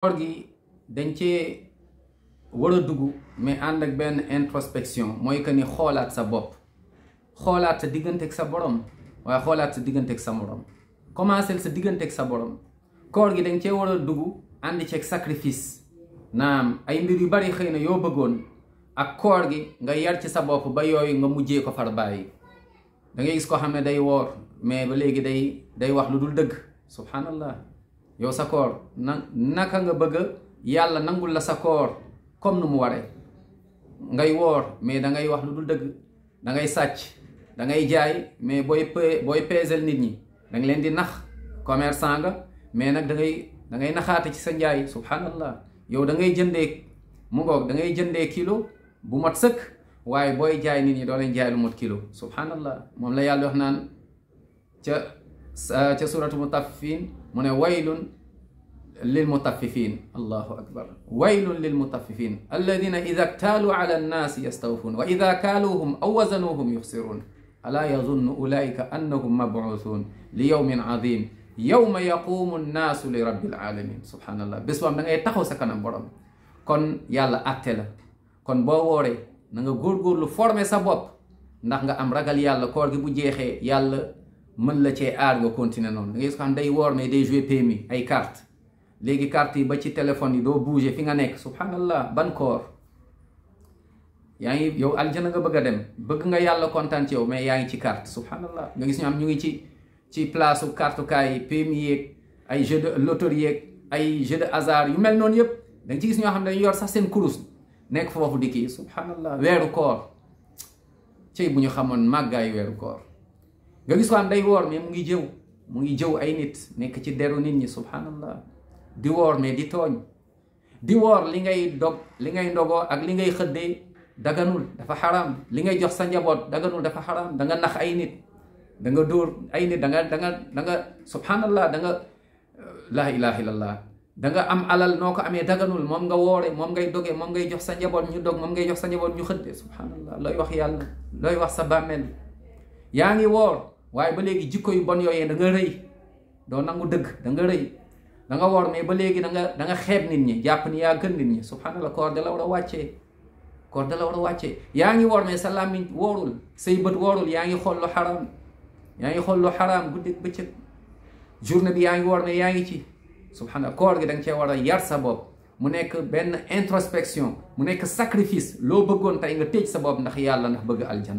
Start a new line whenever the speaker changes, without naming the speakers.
koor gi dañ cee war a dugg mais ànd ak benn introspection mooy que ni xoolaat sa bopp xoolaat sa diggante ak sa borom waaye xoolaat sa diggante ak sa morom commencé sa diggante ak sa borom. koor gi dañ cee war a dugg ànd ceeg sacrifice naam ay mbir yu bari xëy na yoo bëggoon ak koor gi nga yar ci sa bopp ba yooyu nga mujjee ko far bàyyi. da ngay gis koo xam ne day woor mais ba léegi day wax lu dul dëgg subhanallah. yow sa koor naka nga bëgg yàlla nangul la sa koor comme nu mu waree ngay woor mais da ngay wax lu dul dëgg da ngay sàcc da ngay jaay mais booy peesal nit ñi da nga leen di nax commerçant nga mais nag da ngay naxaate ci sa njaay subhanallah. yow da ngay jëndee mu ngoog da ngay jëndee kilo bu mat sëkk waaye booy jaay nit ñi doo leen jaay lu mat kilo subhanallah. moom la yàlla wax naan ca suratu mutaffifin mu ne waylun lil mutaffifin allahu akbar waylun lil mutaffifin alladina ida ktaaluu ala annaasi yastawfuun wa ida kaaluuhum aw wazanuuhum yuxsiruun alaa yazunnu ulaika annahum mabuusuun li yawmin adim yawma yaquumu nnaasu li rabbil alamin subhanallah. bés bam da ngay taxaw sa kanam borom kon yàlla atte la. kon boo wooree na nga góorgóorlu former sa bopp ndax nga am ragal yàlla koor gi bu jeexee yàlla mën la cee aar nga continuer noonu. da ngay xam day woor mais day jouer PMI ay carte léegi carte yi ba ci téléphone yi doo bouger fi nga nekk subhanallah. ban koor yaa ngi yow aljana nga bëgg a dem bëgg nga yàlla kontaan ci yow mais yaa ngi ci carte subhanallah. nga gis ñu am ñu ngi ci place u cartukaay yi PMI yeeg ay jeu de loterie yeeg ay jeu de hasard yu mel noonu yëpp da nga ci gis ñoo xam ne dañu yor sax seen kurus nekk foofu di kii subhanallah. weeru koor cey bu ñu xamoon màggaayu weeru koor nga gis ko am day woor mais mu ngi jëw ay nit nekk ci deru nit ñi subhanallah. di woor mais di tooñ di woor li ngay ndogoo ak li ngay xëddee daganul dafa xaram li ngay jox sa njaboot daganul dafa xaram da nga nax ay nit da nga dóor ay nit da nga subhanallah da nga la ilaha illallah da nga am alal noo ko amee daganul moom nga woore moom ngay doge moom ngay jox sa njaboot ñu dog moom ngay jox sa njaboot ñu xëddee subhanallah. looy wax yàlla looy wax sa bàmmeel yaa ngi woor waaye ba léegi jikko yu bon yooyee da nga rëy doo nangu dëgg da nga rëy da nga woor mais ba léegi da nga xeeb nit ñi jàpp ni yaa gën nit ñi subhanallah. koor da la war a wàccee koor da la war a wàccee. yaa ngi woor mais sa làmmiñ woorul say bët woorul yaa ngi xool lu xaraam guddi bëccëg journée bi yaa ngi woor mais yaa ngi ci subhanallah. koor gi da nga cee war a yar sa bopp mu nekk benn introspection mu nekk sacrifice loo bëggoon tey nga tëj sa bopp ndax yàlla ndax bëgg aljanna.